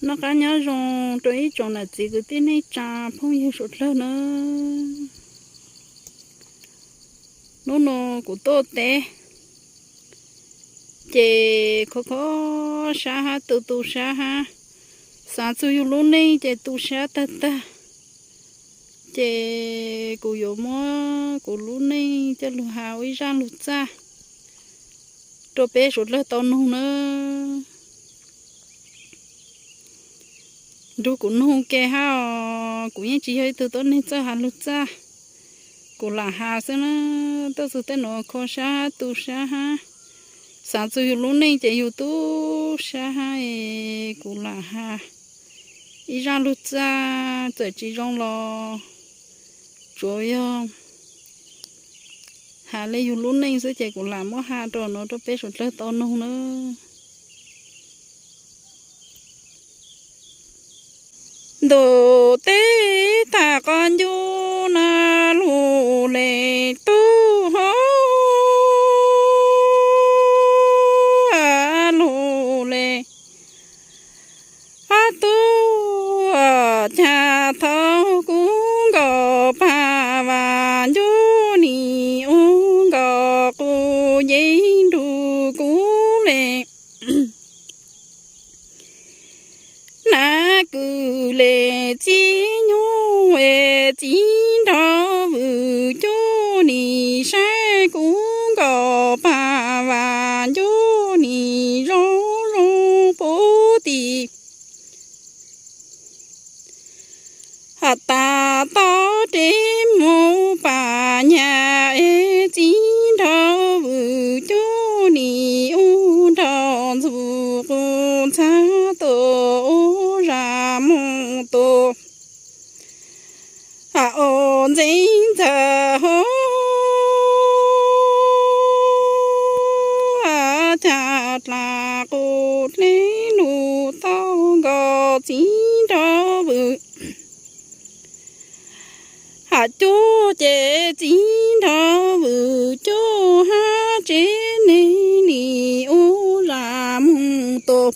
Noj qab nyob zoo rau ib tsoom nam txiv kwv tij neej tsa phooj ywg suav dlawg na. Hnub no kuv tuaj teb, ces khov kho sab hab tu tu sab hab, xav txug yug lub neej ces tu sab tag tag. Ces kuv yuav muab kuv lub neej coj lug has ua ib zaj lug txaj rau peb suav dlawg tau noog na. Nrug kuv noog ke hab os, kuv yeej tsis yog ib tug tuab neeg txawj has lug txaj, kuv lam has xwb na. Tuaj txug tej nuav kho sab hab tu sab hab, xav txug yug lub neej ces yug tu sab hab es kuv lam has ib zaj lug txaj, txawm tsis zoo los tsuav yog has le yug lub neej xwb ces kuv lam muab has rau nuav rau peb suav dlawg tau noog na. Ntuj teb tag qhov ncuj na lug le tub hov lug le. Ob tug, cas thaum kuv nkaum pag vas ncuj nim ua nkaum qus nce nrug kuv le. Nav kwv le txiv nyuj es txiv nraug vwm cuj nim saib kuv nkaum pag vas ncuj nim zoo zoo puv tim. Has tas tau reb moog pam nyag es txiv nraug vwm cuj nim ua nraug ntxug qus ntxhab tua ua zag moog tua. Has ua ntxeev ntxawg hov cas dlaag qus dleb lug tau nkaus txiv nraug vwm. Has cuj ces txiv nraug vwm cuj hab tsev neeg nim ua zag moog tua.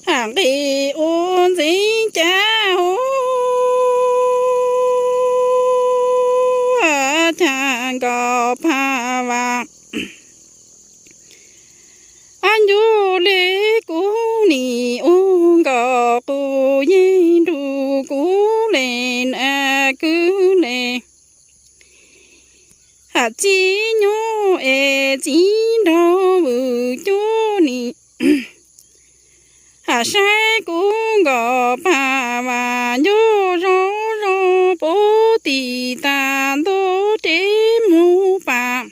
Has nqis ua ntxeev cav hov cas nkaus pag vas. Ab ncuj le kuv nim ua nkaus qus yeej nrug kuv le nav kwv le. Has txiv nyuj es txiv nraug vwm cuj nim has saib kuv nkaus pag vas ncuj zoo zoo puv tim tag ntuj reb moog pam.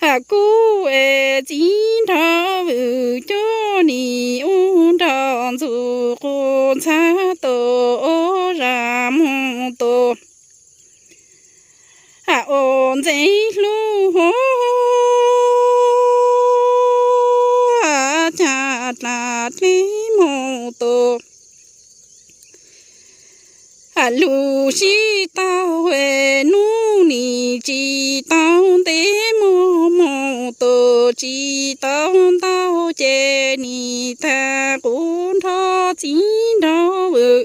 Has kuj es txiv nraug vwm cuj nim ua nraug ntxug qus ntxhab tua ua zag moog tua. Has ua ntxeev hlub hov cas dlaag dleb moog tua. Has lug sib tau es nub nim tsis tau ntev moog moog tua, tsis tau ntau ces nim tag qus nrog txiv nraug vwm.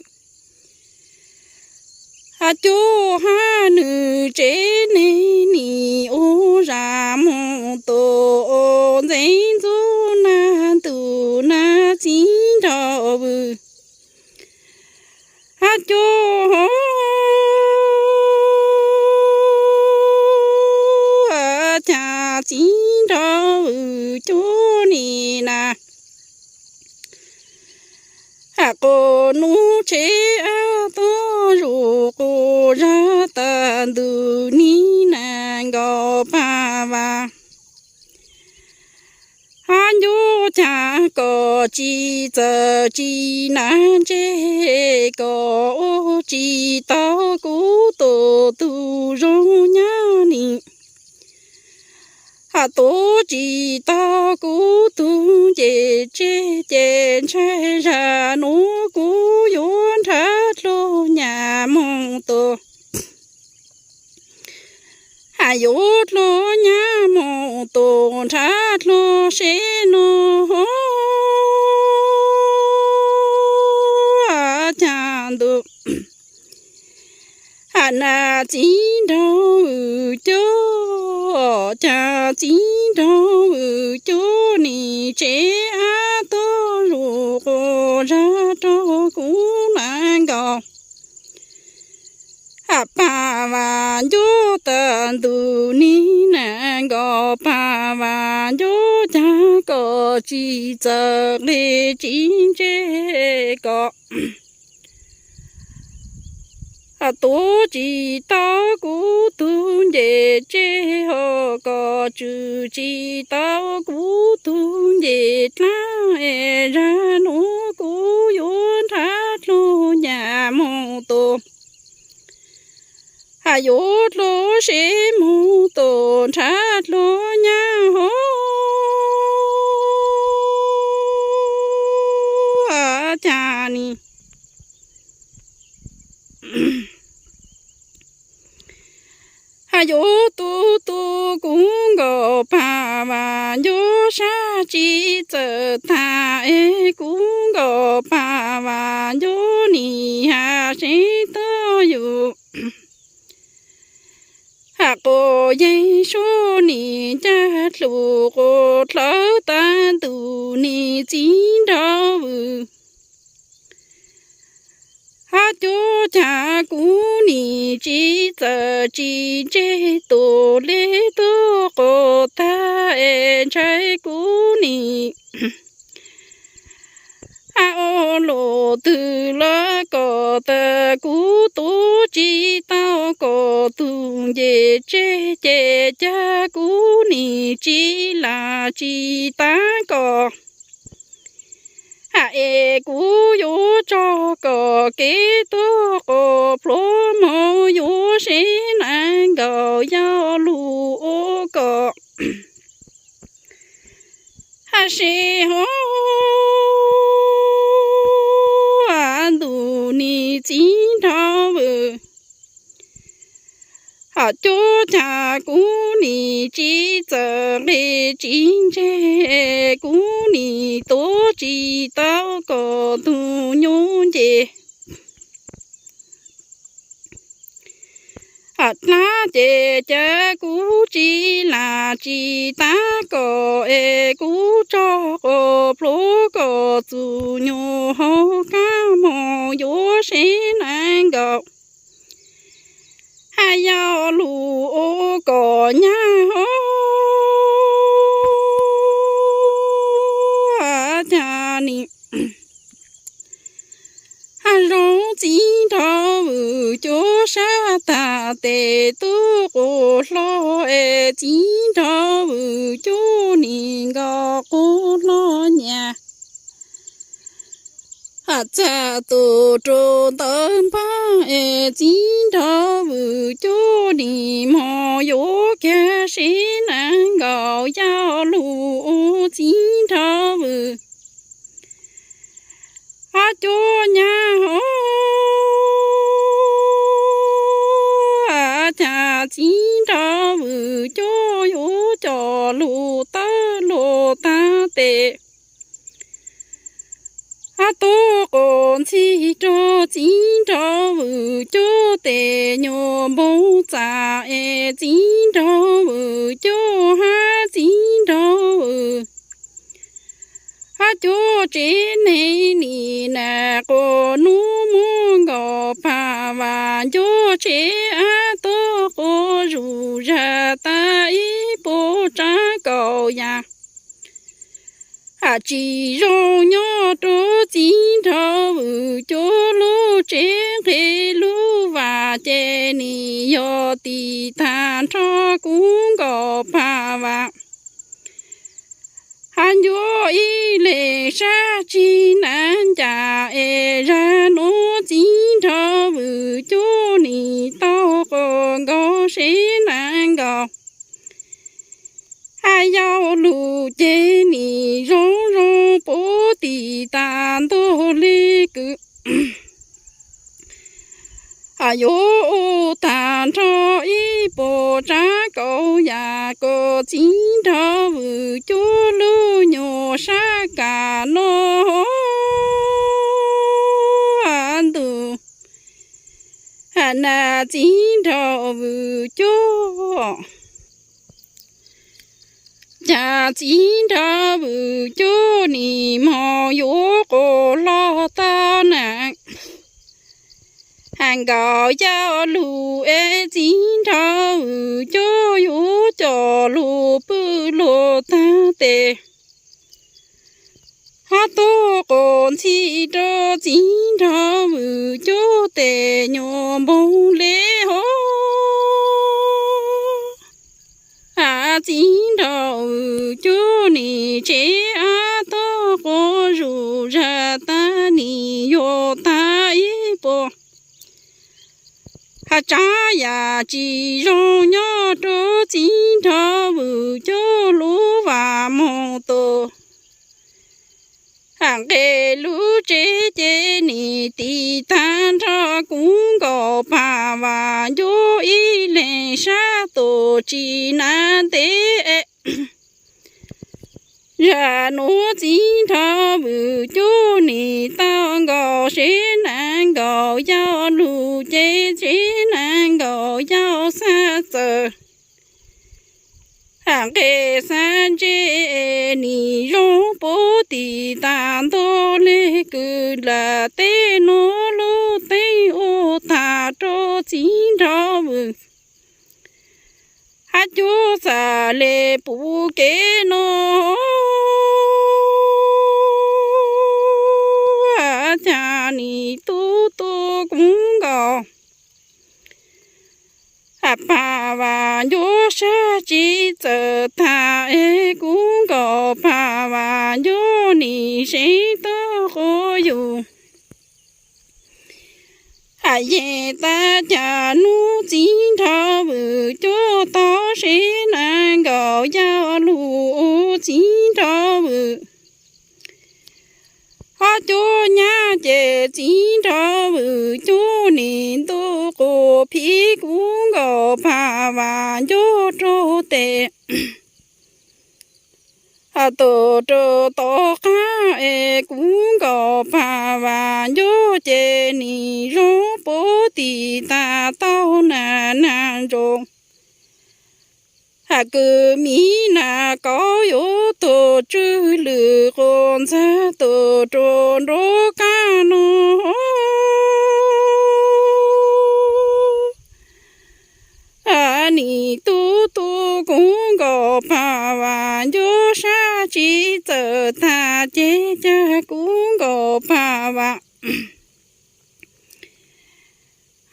Has cuj hab nwg tsev neeg nim ua zag moog tua, ua ntxeev ntxuv nag ntug nag txiv nraug vwm. Has cuj hov cas txiv nraug vwm cuj nim na. Has qus nub tsheb ab tuab zuj qus zag tag ntug nim nag nkaus pag vas. Hab ncuj cas kom tsis txawm tsis nav ntseg, kom ua tsis tau kuv tus tug zoo nyab nim. Has tuav tsis tau kuv tug nce tseg ces ntshai zag nuav kuv yuav nrhav dluag nyam moog tua. Has yuav dluag nyam moog tua nrhav dluag seb nuav hov Na txiv nraug vwm cuab, cas txiv nraug vwm cuab nim tsev ab tuaj zus quas zaj rau kuv na nkaus. Paj Vam Ncuab tawm ntus nim na nkaus, Paj Vam Ncuab cas koj tsis txawj nqi tsis ntse koj tuav tsis tau kuv tug nce tseg, ho koj tswj tsis tau kuv tug nce dlaab, es zag nuav kuv yuav nrhav dluag nyaj moog tus, has yuav dluag seb moog tus nrhav dluag nyaj hov. Cas nim has yuav tu tu kuv nkaus, Paj Vam Ncuab sab tsis txawj tag, es kuv nkaus Paj Vam Ncuab nim has seb tuaj yug has quas yeeg suab nim ncaj dlug quas dlawb tag ntus nim txiv nraug vwm. Hab cuab cas kuv nim tsis txawj tsis ntse tus le tuaj quas tag, es ntshai kuv nim has ua luj twg lawm kom tas kuv tuav tsis tau koj tug nce tseg, ces cas kuv nim tsis lam tsis tab koj. Has es kuv yuav tso koj kev tuaj quas pluav moog, yuav seb na nkaus yog lug ua koj has seb hov. Ntus nim txiv nraug vwm, has cuab cas kuv nim tsis txawj nqi tsis ntse, kuv nim tuav tsis tau koj tug nyuj nce has dlaab, ces cas kuv tsis lam tsis tab koj, es kuv tso quas pluav koj txug nyuj hauv kab moog, yuav seb na nkaus has yog lug ua koj nyaj hov. Cas nim has zoo txiv nraug vwm cuab sab tag tes tuaj quas hlo, es txiv nraug vwm cuab nim nkaus quas hlo nyaj has txag tus rua ntawd npaag, es txiv nraug vwm cuab nim moog, yuav kag seb na nkaus yog lug ua txiv nraug vwm has cuab nyaj hov. Cas txiv nraug vwm cuab yuav coj lug tawb lug tag tes has tuaj quas ntxig rua txiv nraug vwm cuab tes nyuas npoo txaj, es txiv nraug vwm cuab hab txiv nraug vwm hab cuab tsev neeg nim na quas nub muag nkaus, Paj Vam Ncuab tsev ab tuaj quas zuj zag tag ib puas tsav kaum yaam. Has tsis zoo nyob rua txiv nraug vwm cuab lub tsev nqeg lub vaj, ces nim yog tis tag nrho kuv nkaus Paj Vam. Has Ncuab ib leeg sab tsis na ncaam, es zag nuav txiv nraug vwm cuab nim tau quas nkaus seb na nkaus. Has yog lug ces nim zoo zoo puv tis tag ntug le kws. Has yuav ua tag nrho ib puas tsav kaum yaam, kuas txiv nraug vwm cuab lub nyuas sab kam noj ntuj. na txiv nraug Vwm Cuab. Cas txiv nraug Vwm Cuab nim hmo yuav quas loj tau na, has nkaus yaj lug es txiv nraug Vwm Cuab yuav coj lug pw lug tag tes, ho tuaj quas ntxhi rau txiv nraug Vwm Cuab tes nyuam npoog le hov. Has txiv nraug Vwm Cuab nim tsev ab tuaj quas zuj zag tag nim yuav tag ib puas. Has tsav yam tsis zoo nyob rau txiv nraug Vwm Cuab lub vas moog tus. Has nqes lub tsev ces nim tiv tag nrho kuv nkaus Paj Vam Ncub ib leeg sab tus tsis ntev. Zag nuav txiv nraug Vwm Cuab nim tau nkaus seb na nkaus yaj lug ces seb na nkaus yaj xab txawm. Has nqes xab ntse nim zoo puv tim tag ntuj le kws lam tej nuav lub teeb ua tag rau txiv nraug Vwm. Hab cuab txam le puv kev no, cas nim tub tuaj kuv nkaus Paj Vam Ncub sab tsis txawm tag es kuv nkaus Paj Vam Ncub nim seev tuaj quas yug. Has yeej tab cas nub txiv nraug Vwm Cuab tau seb na nkaus yaj lug ua txiv nraug Vwm. Hab cuab nyab ces txiv nraug Vwm Cuab nim ntuj quas phiv kuv nkaus Paj Vam Ncub rau tes. Has tus rau tom qab es kuv nkaus Paj Vam Ncub ces nim zoo puv tim tag tau na nag ntsoov. Has kws miv nas kauv yuav tus tswj lwm quas ntxag tus rau nruab qab no. Nim tub tuaj kuv nkaus Paj Vam Ncub sab tsis txawm tag ces cas kuv nkaus Paj Vam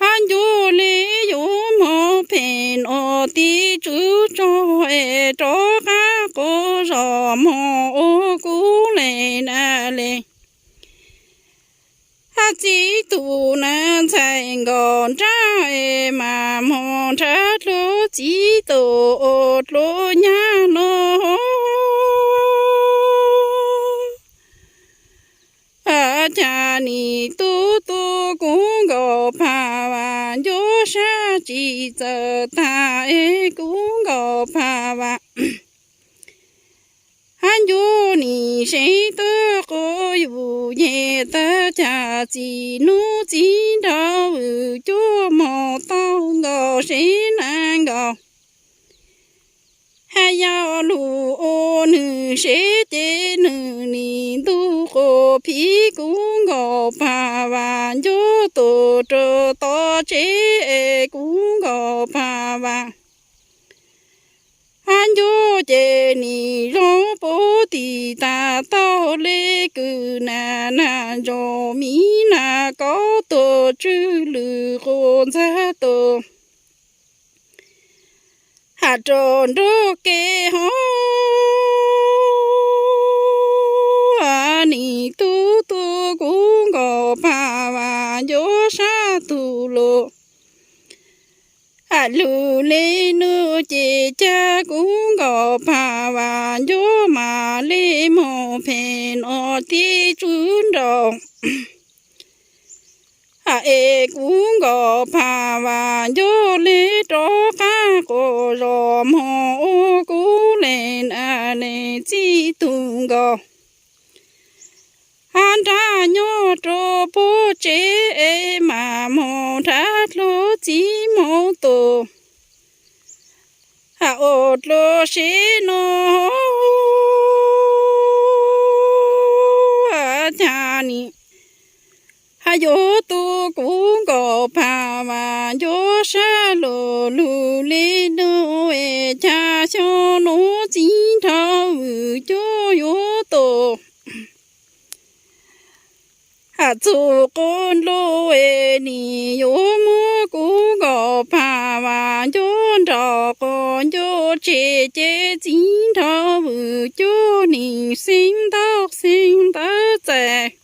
Hab Ncub le yuav moog phem nuav tiv tswv tso es rov qab quas zos moog ua kuv le na le. Hab txiv tus na ntxhais nkaus nrab es mas moog nrhav dlua txiv tus ua dlua nyab no. Cas nim tub tuaj kuv nkaus Paj Vam Ncub sab tsis txawm tag es kuv nkaus Paj Vam Hab Ncub nim seev tuaj quas yug nyem tag cas txij nub txiv nraug Vwm Cuab moog tau nkaus seb na nkaus hab yaj lug ua nwg seb ces nwg nim ntuj quas phiv kuv nkaus Paj Vam Ncub tus rau tom tsev es kuv nkaus Paj Vam Hab Ncub ces nim zoo puv tim tag tau le kws na nag ntsoov miv nas kauv tus tswj lwm quas ntxag tus has rau nruab kev hov. Nim tub tuaj kuv nkaus Paj Vam Ncub sab tug lug has lug le nuav ces cas kuv nkaus Paj Vam Ncub mas le moog phem nuav tiv tswv nraud. Has es kuv nkaus Paj Vam Ncub le rov qab quas zos moog ua kuv le na le txij tug nkaus hab nrab nyob rau puab tsev es mas moog nrhav dlua txiv hmoov tus, ha ua dlua seb no cas nim ha yuav tu kuv nkauj Phaj Vam ncuav sab lug lug li no es cas xyoo nuav txiv nraug Vwm Cuab yuav tus ha txug quas ntuj es nim yuav muab kuv nkauj Phaj Vam ncuav nrog quas ncuav tseg ces txiv nraug Vwm Cuab nim xeev ntaub xeev ntawv txais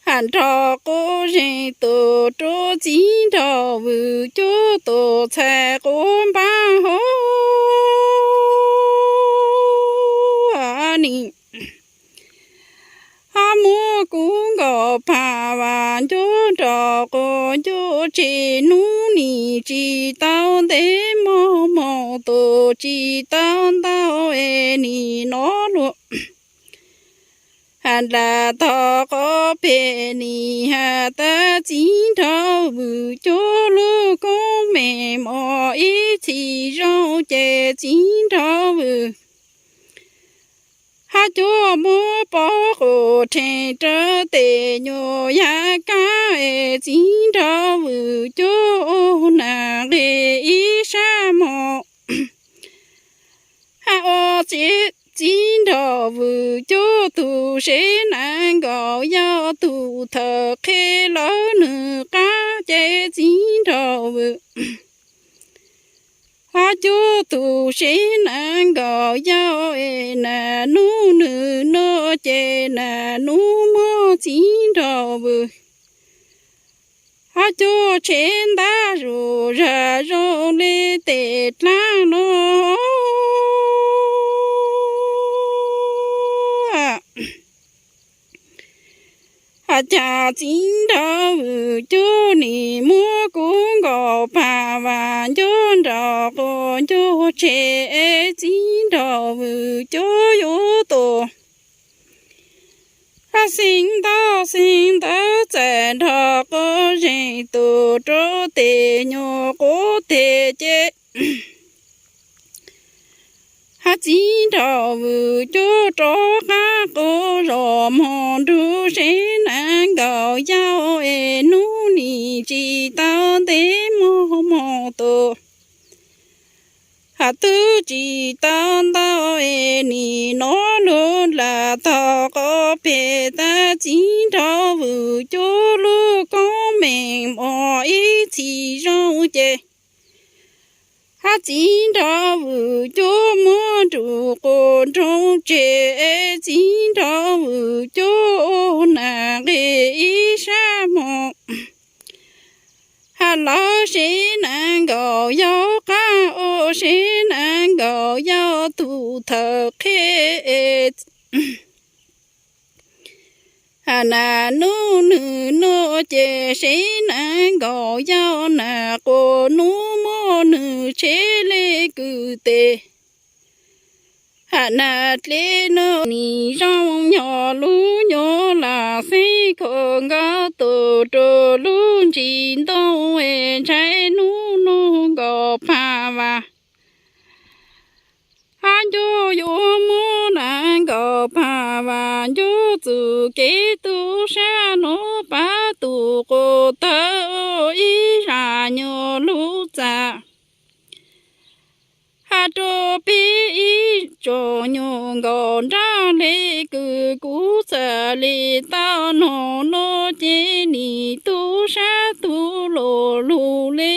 ha nrog quas zeem tus rua txiv nraug Vwm Cuab tus txhais quas npab hauv nim ha muab kuv nkauj Phaj Vam ncuav nrog quas ncuav tseg hnub nim tsis tau ntev mog moog tus tsis tau ntau es nim nov luag ha nram tog quas peg nim has tas txiv nraug Vwm Cuab lub koob meej mom ib txhis zoo ces txiv nraug Vwm hab Cuab muab pob quas rhees rau tes nyuas yav kab es txiv nraug Vwm Cuab ua nas nqis ib sab mog ha ua txiv nraug Vwm Cuab tus seb Nav Nkaus Yau tus thawj qhe lawv nws qab ces txiv nraug Vwm hab Cuab tus seb Nav Nkaus Yau es nas nub nws noj ces nas nub muab txiv nraug Vwm hab Cuab tseg ntab zus zag zoo li tes dlaab no ha cas txiv nraug Vwm Cuab nim muab kuv nkauj Phaj Vam ncuav nrog quas ncuav tseg es txiv nraug Vwm Cuab yuav tus hab xeev ntaub xeev ntawv txais nrog quas zeem tus rua tes nyuas quas teg ces hab txiv nraug Vwm Cuab rov qab quas zos moog nrug seb Nav Nkaus Yau es hnub nim tsis tau ntev mog moog tus ha twb tsis tau ntau es nim nov luag nram tog quas peg tas txiv nraug Vwm Cuab lub koob meej mom ib txhis zoo ces hab txiv nraug Vwm Cuab muab nrug quas nroog tseg es txiv nraug Vwm Cuab ua nas nqis ib sab mog ha lawv seb Nav Nkaus Yau qab ua seb Nav Nkaus Yau tus thawj qhe ha nas nub nws noj ces seb Nav Nkaus Yau nas quas nub muab nws tsheb le kws tes ha nas dleb noj nim zoo nyob lub nyob lam xeeb khaum nkaus tus rua lub ntsis ntoo es ntshai nub nug nkauj Phaj Vam hab Cuab yuav muab Nav Nkaus Phaj Vam ncuav txug kev tub sab nuav pab tus quas tawv ua ib zag nyuas lub txaj ha rua peb ib tsoom nyuas nkaus nrab le kws kuv txawm le tau noog nuav ces nim tub sab tub lug lug le